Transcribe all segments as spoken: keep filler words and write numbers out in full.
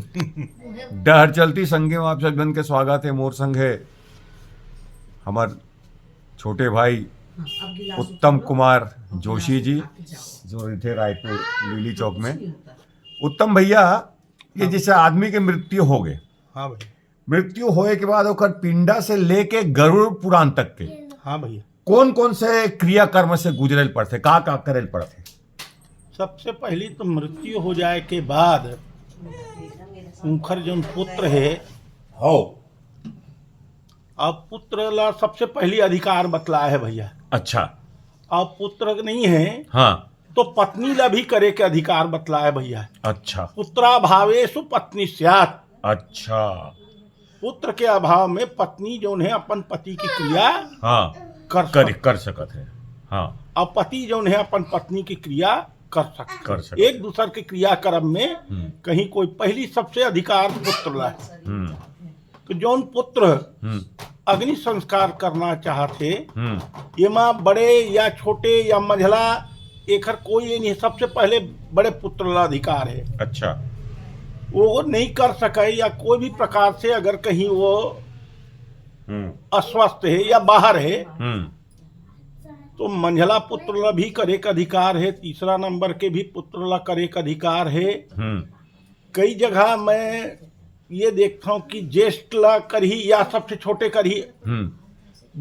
डहर चलती संगे में आप सब जन के स्वागत है। मोर संग है हमर छोटे भाई उत्तम कुमार जोशी जी, जो रहिथे रायपुर लीली चौक में। उत्तम भैया, ये जैसे आदमी के मृत्यु हो गए, हाँ भाई। मृत्यु होए के बाद ओकर पिंडा से लेके गरुड़ पुराण तक के हाँ भैया। कौन कौन से क्रियाकर्म से गुजरे ल पड़थे, का का करे ल पड़थे? सबसे पहली तो मृत्यु हो जाए के बाद उनकर जौन पुत्र है, हो। अब पुत्र ला सबसे पहली अधिकार बतलाए है भैया। अच्छा। अब पुत्र नहीं है, हाँ। तो पत्नी ला भी करे के अधिकार बतलाए है भैया। अच्छा। पुत्राभावेसु पत्नी स्यात्। अच्छा। पुत्र के अभाव में पत्नी जौन है अपन पति की क्रिया हाँ। कर कर सकत कर सकत है। हाँ। और पति जौन है अपन पत्नी की क्रिया कर सकत कर सकत एक दूसर के क्रियाकर्म में हम्म। कहीं कोई पहली सबसे अधिकार पुत्र ला है। हम्म। तो जौन पुत्र हम्म। अग्नि संस्कार करना चाहत हे, हम्म। ये माँ बड़े या छोटे या मझला, एकर कोई ये नहीं, सबसे पहले बड़े पुत्र ला अधिकार है। अच्छा। वो नहीं कर सके या कोई भी प्रकार से अगर कहीं वो हम्म। अस्वस्थ है या बाहर है, हम्म। तो मंझला पुत्र ला भी करे के अधिकार है, तीसरा नंबर के भी पुत्र ला करे के अधिकार है। हम्म। कई जगह मैं ये देखता हूँ कि ज्येष्ठ ला करही या सबसे छोटे करही, हम्म।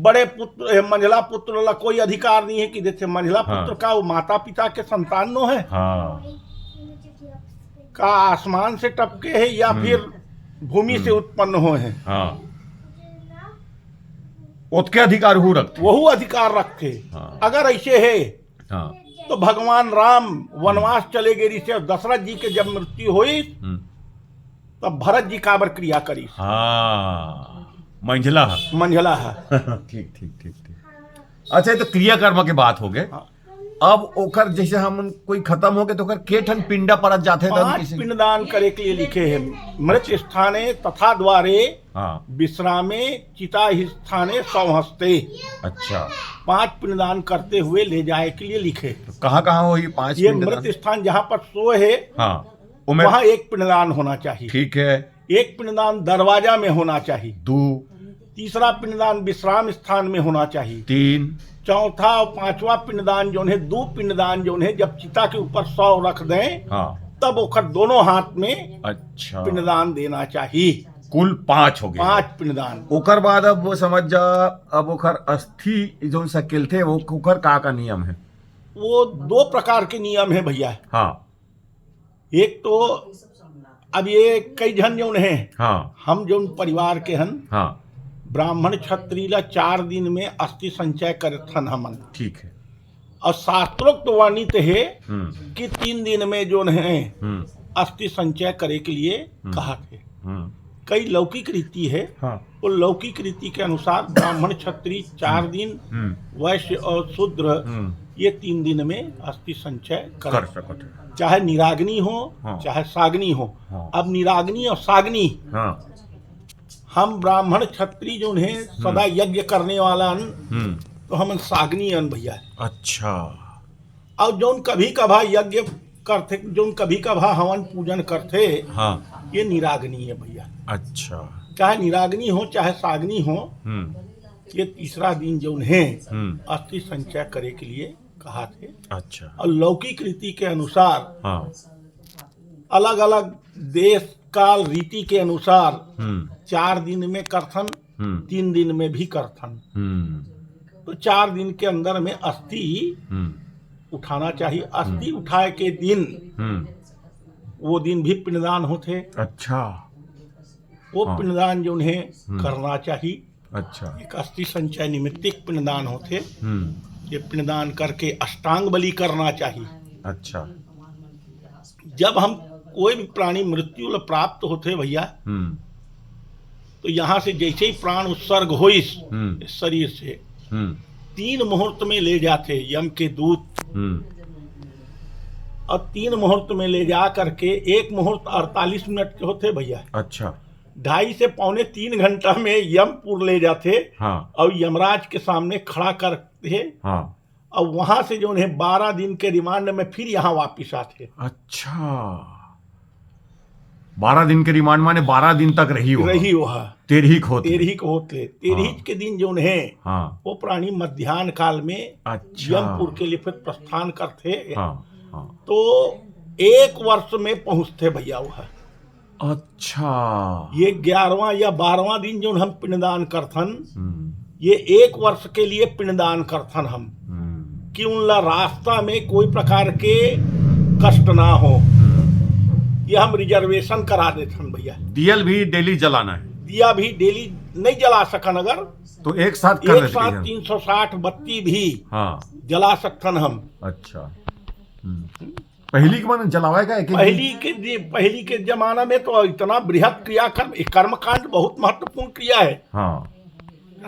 बड़े पुत्र, ए, मंझला पुत्र ला कोई अधिकार नहीं है कि जैसे मंझला हाँ। पुत्र का वो माता पिता के संतान नो है, हाँ। का आसमान से टपके है या हम्म। फिर भूमि से हम्म। उत्पन्न हो है, हाँ। ओतके अधिकार हु रखथे। वहू अधिकार रखथे। हाँ। अगर ऐसे है हाँ। तो भगवान राम वनवास चले गए रहिसे, दशरथ जी के जब मृत्यु हुई हम्म। तब भरत जी काबर क्रिया करी? हाँ, मंझला है। मंझला है। ठीक ठीक ठीक ठीक। अच्छा, ये तो क्रियाकर्म के बात हो गए। हाँ। अब ओकर जैसे हम कोई खत्म हो गए तो ओकर के ठन पिंडा परत जाथे, दान पांच किसी पिंडदान करे के लिए लिखे हैं। मृत स्थाने तथा द्वारे हाँ। विश्रामे चिता स्थाने संहस्ते। अच्छा। पांच पिंडदान करते हुए ले जाए के लिए लिखे। तो कहाँ कहाँ हो ये पांच ये पिंडदान? मृत स्थान जहाँ पर सोए है हाँ। उमें वहाँ एक पिंडदान होना चाहिए। ठीक है। एक पिंडदान दरवाजा में होना चाहिए। दो। तीसरा पिंडदान विश्राम स्थान में होना चाहिए। तीन। चौथा और पांचवा पिंडदान जौन है, दो पिंडदान जौन है, जब चिता के ऊपर शव रख दें हाँ। तब ओकर दोनों हाथ में अच्छा। पिंडदान देना चाहिए। कुल पांच हो गए। पांच पिंडदान। ओकर बाद अब वो समझ जा, अब ओकर अस्थि जौन सकेलथे वो ओकर का का नियम है? वो दो प्रकार के नियम है भैया। हाँ। एक तो अब ये कई झन जौन है, हाँ। हम जौन परिवार के हन, हाँ। ब्राह्मण क्षत्रिय ला चार दिन में अस्थि संचय करथन हमन। ठीक है। और शास्त्रोक्त वर्णित है हम्म। कि तीन दिन में जौन है हम्म। अस्थि संचय करे के लिए हम्म। कहा थे। हम्म। कई लौकिक रीति है, हाँ। वो लौकिक रीति के अनुसार ब्राह्मण क्षत्रिय चार हम्म। दिन, हम्म। वैश्य और शूद्र हम्म। ये तीन दिन में अस्थि संचय कर कर सकत है। चाहे निराग्नि हो, हाँ। चाहे साग्नि हो। हाँ। अब निराग्नि और साग्नि, हाँ। हम ब्राह्मण क्षत्रिय जौन है, सदा हम्म। यज्ञ करने वाला हन, हम्म। तो हमन साग्नि हन भैया। अच्छा। और जौन कभी कभा यज्ञ करथे, जौन कभी कभा हवन पूजन करथे, हाँ। ये निराग्नि है भैया। अच्छा। चाहे निराग्नि हो, चाहे साग्नि हो, हम्म। ये तीसरा दिन जौन है, हम्म। अस्थि संचय करे के लिए कहा थे। अच्छा। और लौकिक रीति के अनुसार हाँ। अलग-अलग देश, काल, रीति के अनुसार हम्म। चार दिन में करथन, हम्म। तीन दिन में भी करथन। हम्म। तो चार दिन के अंदर में अस्थि हम्म। उठाना चाहिए। अस्थि हम्म। उठाए के दिन, हम्म। वो दिन भी पिंडदान होथे। अच्छा। वो हाँ। पिंडदान जौन है, हम्म। करना चाहिए। अच्छा। एक अस्थि संचय निमित्तिक पिंडदान होथे। हम्म। ये पिंडदान करके अष्टांग बलि करना चाहिए। अच्छा। जब हम कोई भी प्राणी मृत्यु ल प्राप्त होथे भैया, हम्म। तो यहाँ से जैसे ही प्राण उत्सर्ग होइस हम्म। इस शरीर से, हम्म। तीन मुहूर्त में ले जाथे यम के दूत। हम्म। और तीन मुहूर्त में ले जा करके, एक मुहूर्त अड़तालीस मिनट के होथे भैया। अच्छा। ढाई से पौने तीन घंटा में यमपुर ले जाथे हाँ। और यमराज के सामने खड़ा करथे। हाँ। और वहां से जौन है बारह दिन के रिमांड में फिर यहाँ वापिस आथे। अच्छा। बारह दिन के रिमांड माने बारह दिन तक रही हो। रही हो, हाँ। तेरही के होत ले। तेरही के होत ले। तेरही हाँ। के दिन जौन हे, हाँ। वो प्राणी मध्यान्ह काल में अच्छा। यमपुर के लिए फिर प्रस्थान करथे। हाँ, हाँ। तो एक वर्ष में पहुंचथे भैया वो। अच्छा। ये ग्यारहवाँ या बारहवाँ दिन जौन हम पिंडदान करथन, हम्म। ये एक वर्ष के लिए पिंडदान करथन हम, हम्म। कि उनला रास्ता में कोई प्रकार के कष्ट ना हो। हम्म। ये हम रिजर्वेशन करा देथन भैया। दियल भी डेली जलाना है? दिया भी डेली नहीं जला सकन, अगर तो एक साथ कर एक लेते साथ हैं। तीन सौ साठ बत्ती भी हाँ। जला सकथन हम। अच्छा। हम्म। पहली के माने जलावे का एक, एक पहली के दि-, पहली के जमाना में तो इतना बृहत क्रियाकर्म, ये कर्मकांड बहुत महत्वपूर्ण क्रिया है। हाँ।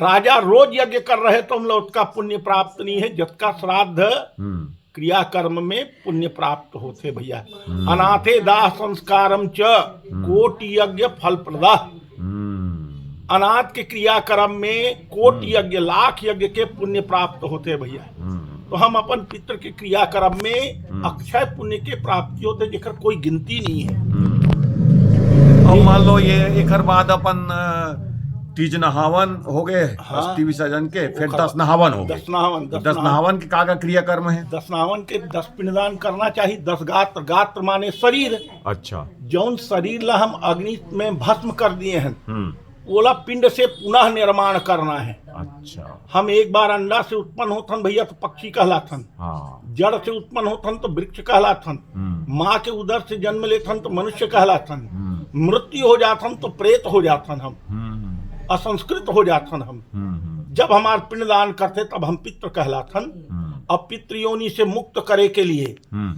राजा रोज यज्ञ कर रहे तो हम लोग उसका पुण्य प्राप्त नहीं है, जतका श्राद्ध हम्म। क्रियाकर्म में पुण्य प्राप्त होथे भैया। हम्म। अनाथे दाह संस्कारम च हम्म। कोटि यज्ञ फल प्रदा। हम्म। अनाथ के क्रियाकर्म में कोटि हम्म। यज्ञ, लाख यज्ञ के पुण्य प्राप्त होथे भैया। हम्म। तो हम अपन पितृ के क्रियाकर्म में हम्म। अक्षय पुण्य के प्राप्ति होथे, जेकर कोई गिनती नहीं है। हम्म। अब मान लो ये एकर बाद अपन, अ, तीज नहावन हो गए, हाँ। अस्थि विसर्जन के, फिर ओकर दस नहावन हो गए। दस नहावन, दस दस नहावन। नहावन के का का क्रियाकर्म है? दस नहावन के दस पिंडदान करना चाहिए। दस गात्र, गात्र माने शरीर। अच्छा। जौन शरीर ला हम अग्नि में भस्म कर दिए हैं, हम्म। ओला पिंड से पुनः निर्माण करना है। अच्छा। हम एक बार अंडा से उत्पन्न होथन भैया, तो पक्षी कहलाथन। हाँ। जड़ से उत्पन्न होथन, तो वृक्ष कहलाथन। हम्म। माँ के उदर से जन्म लेथन, तो मनुष्य कहलाथन। हम्म। मृत्यु हो जाथन, तो प्रेत हो जाथन हम। हम्म। असंस्कृत हो जाथन हम। हम्म, हम्म। जब हमार पिंडदान करथे, तब हम पितृ कहलाथन। हम्म। अब पितृ योनि से मुक्त करे के लिए हम्म।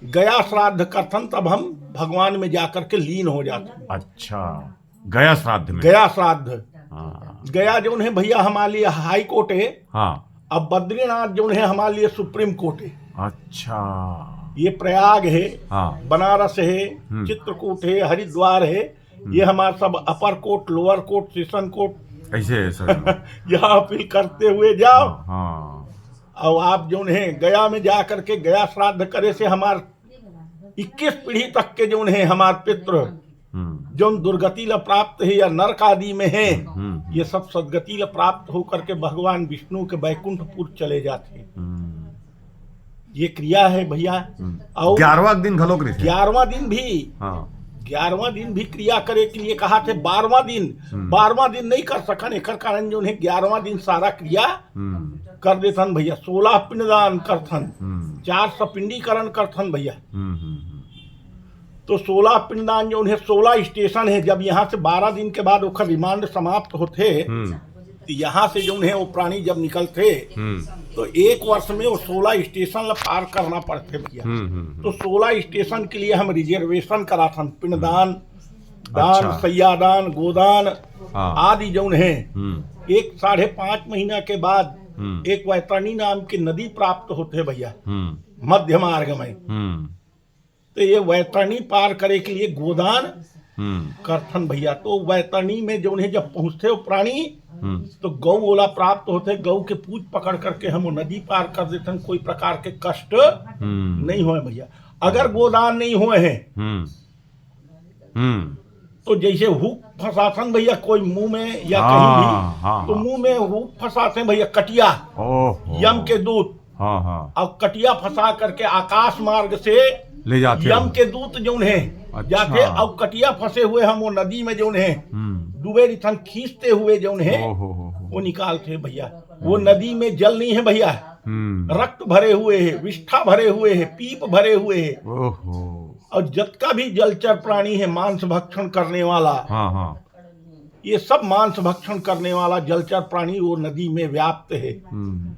गया श्राद्ध करथन, तब हम भगवान में जाकर के लीन हो जाथन। अच्छा, गया श्राद्ध में? गया श्राद्ध। हाँ। गया जौन है भैया, हमारे लिए हाई कोर्ट है। हाँ। अब बद्रीनाथ जौन है, हमारे लिए सुप्रीम कोर्ट है। अच्छा। ये प्रयाग है, हाँ। बनारस है, हम्म। चित्रकूट है, हरिद्वार है, हम्म। ये हमार सब upper court, lower court, session court. ऐसे है सर। यहाँ अपील करते हुए जाओ। हाँ, हाँ। और आप जौन है, गया में जा करके गया श्राद्ध करे से हमार इक्कीस पीढ़ी तक के जौन है, हमार पितृ हम्म। जौन दुर्गति ला प्राप्त है या नरक आदि में है, हम्म, हम्म। ये सब सदगति ला प्राप्त होकर के भगवान विष्णु के बैकुंठपुर चले जाते हैं। हम्म। ये क्रिया है भैया। हम्म। और ग्यारहवाँ दिन घलोक रहिथे। ग्यारहवाँ दिन भी, हाँ। ग्यारहवाँ दिन भी क्रिया करे के लिए कहाथे, बारहवाँ दिन, हम्म। बारहवाँ दिन नहीं कर सकन, एकर कारण जौन है, ग्यारहवाँ दिन सारा क्रिया हम्म। कर देथन भैया। सोलह पिंडदान करथन, हम्म। चार सपिंडीकरण करथन भैया। हम्म, हम्म, हम्म। तो सोलह पिंडदान जौन है, सोलह स्टेशन है। जब यहाँ से बारह दिन के बाद ओकर रिमांड समाप्त होथे, हम्म। तो यहाँ से जौन है, वो प्राणी जब निकलथे, हम्म। तो एक वर्ष में वो सोलह स्टेशन ला पार करना पड़थे भैया। हम्म, हम्म, हम्म। तो सोलह स्टेशन के लिए हम रिजर्वेशन कराथन, पिंडदान, दान, अच्छा। सैयादान, गोदान हाँ। आदि जौन है, हम्म। एक साढ़े पाँच महीना के बाद हम्म। एक वैतरणी नाम की नदी प्राप्त होथे भैया, हम्म। मध्य मार्ग में। हम्म। तो ये वैतरणी पार करे के लिए गोदान हम्म। करथन भैया। तो वैतरणी में जौन है, जब पहुँचथे वो प्राणी, हम्म। तो गौ ओला प्राप्त होथे, गौ के पूछ पकड़ करके हम वो नदी पार कर देथन, कोई प्रकार के कष्ट हम्म। नहीं होय भैया। अगर गोदान नहीं होय है, हम्म। हम्म। तो जैसे हुक फंसाथन भैया कोई मुंह में या हाँ, कहीं भी, हाँ, तो हाँ। मुंह में हुक फंसाथे भैया, कटिया, ओहो। यम के दूत। हाँ, हाँ। और कटिया फंसा करके आकाश मार्ग से ले जाथे यम हो। के दूत जौन है, अच्छा। जाथे, और कटिया फंसे हुए हम वो नदी में जौन है, हम्म। डूबे रिथन, खींचते हुए जौन है, ओहो हो हो। वो निकालथे भैया। वो हम्म। नदी में जल नहीं है भैया, हम्म। रक्त भरे हुए है, विष्ठा भरे हुए है, पीप भरे हुए है। ओहो। और जतका भी जलचर प्राणी है, मांस भक्षण करने वाला, हाँ, हाँ। ये सब मांस भक्षण करने वाला जलचर प्राणी वो नदी में व्याप्त है। हम्म।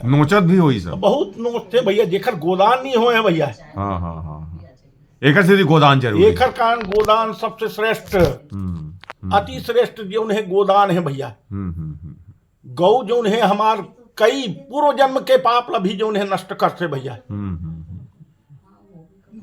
नोचत भी होही सब। बहुत नोचथे भैया, जेकर गोदान नहीं होय है भैया। हाँ, हाँ, हाँ, हाँ। एकर सेती गोदान जरूरी है। एकर कारण गोदान सबसे श्रेष्ठ, हम्म, हम्म। अति श्रेष्ठ जौन है, गोदान है भैया। हम्म, हम्म, हम्म। गौ जौन है, हमार कई पूर्व जन्म के पाप ला भी जौन है, नष्ट करथे भैया। हम्म, हम्म, हम्म।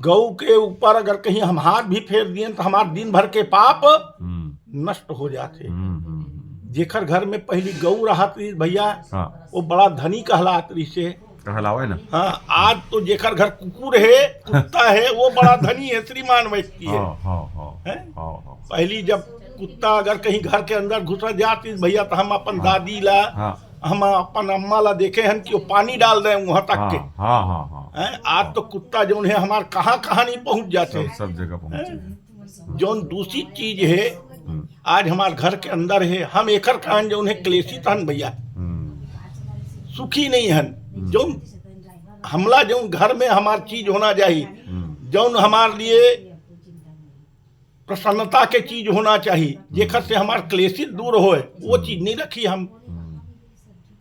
गौ के ऊपर अगर कहीं हम हाथ भी फेर दिए, तो हमार दिन भर के पाप हम्म। नष्ट हो जाथे। हम्म, हम्म, हम्म। जेकर घर में पहली गौ रहत रहिस भैया, हाँ। वो बड़ा धनी कहलात रहिसे। कहलावे ना। हाँ, आज तो जेकर घर कुकुर है, कुत्ता है, वो बड़ा धनी है, श्रीमान व्यक्ति है। हाँ हाँ हाँ हैं? हाँ हाँ पहली जब कुत्ता अगर कहीं घर के अंदर घुसा जाती भैया, तो हम अपन दादी ला, हाँ हम अपन अम्मा ला देखे हन कि वो पानी डाल रहे हैं वहां तक के। हाँ हाँ हाँ हाँ हैं? आज तो कुत्ता जो है हमार कहाँ कहाँ नहीं पहुंच जाते। सब सब जगह पहुंचे हैं। जौन दूषित चीज है, आज हमार घर के अंदर है, हम एकर कारण जौन है क्लेशित हन भैया, हम्म सुखी नहीं हन। जौन हमला जौन घर में हमार चीज होना चाहिए, हम्म जौन हमार लिए प्रसन्नता के चीज होना चाहिए, जेकर से हमार क्लेशित दूर होए, वो चीज नहीं रखी हम।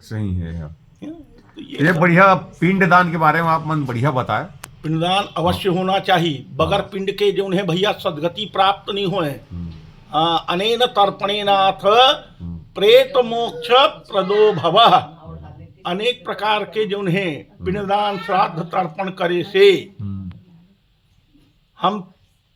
सही है यार। तो ये ये बढ़िया पिंडदान के बारे में आप मन बढ़िया बताए। पिंडदान अवश्य होना चाहिए। बगैर पिंड के जौन है भैया सदगति प्राप्त नहीं होए। आ, अनेन तर्पणेनाथ प्रेत मोक्ष प्रदो भव। अनेक प्रकार के जौन है पिंडदान श्राद्ध तर्पण करे से हम्म हम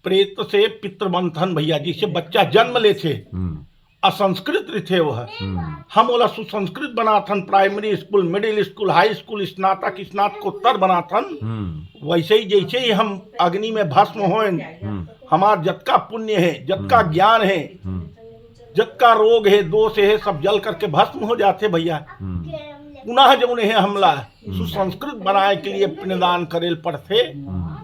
प्रेत से पितृ बनथन भैया। जैसे बच्चा जन्म लेथे, हम्म असंस्कृत रथे वह, हम्म हम ओला सुसंस्कृत बनाथन, primary school, middle school, high school, स्नातक, स्नातकोत्तर बनाथन। हम्म वैसे ही जैसे ही हम अग्नि में भस्म होएन, हम्म हमार जतका पुण्य है, जतका ज्ञान है, हम्म जतका रोग है, दोष है, सब जल करके भस्म हो जाते भैया। हम्म पुनः जौन है हमला सुसंस्कृत बनाए के लिए पिंडदान करेल पड़ते। हम्म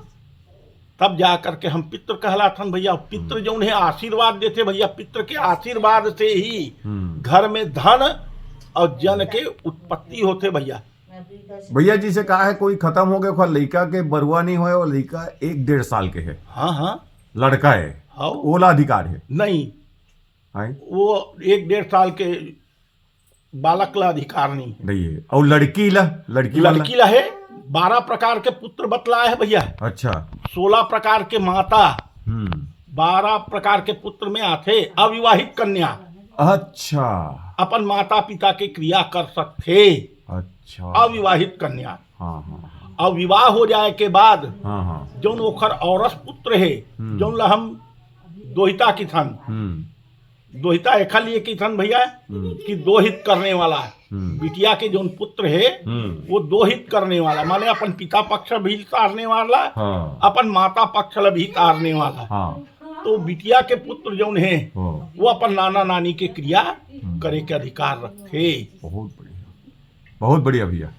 तब जा करके हम पितृ कहलाथन भैया। पितृ जौन है आशीर्वाद देते भैया, पितृ के आशीर्वाद से ही हम्म घर में धन और जन के उत्पत्ति होते भैया। भैया जी से कहा है, कोई खत्म हो गया, ओखर लइका के बरुआ नहीं होए, वो लइका एक डेढ़ साल के है, हाँ हाँ लड़का है, हाँ ओला अधिकार है? नहीं, आए? वो एक डेढ़ साल के बालक ला अधिकार नहीं है। नहीं है। और लड़की ला, लड़की वाला? लड़की ला है, बारह प्रकार के पुत्र बतलाए है भैया, अच्छा। सोलह प्रकार के माता, हम्म बारह प्रकार के पुत्र में आथे अविवाहित कन्या। अच्छा अपन माता पिता के क्रिया कर सकथे अच्छा। अविवाहित कन्या। हाँ हाँ हाँ और विवाह हो जाए के बाद हाँ हाँ जौन ओखर औरस पुत्र है, हम्म। जौन ला हम दोहिता किथन। हम्म दोहिता एखर लिए किथन भैया कि दोहित करने वाला। हम्म बिटिया के जौन पुत्र है हम्म वो दोहित करने वाला, माने अपन पिता पक्ष भी तारने वाला, हाँ अपन माता पक्ष ला भी तारने वाला। हाँ तो बिटिया के पुत्र जौन है हाँ वो अपन नाना नानी के क्रिया करे के अधिकार रखथे। बहुत बढ़िया, बहुत बढ़िया भैया।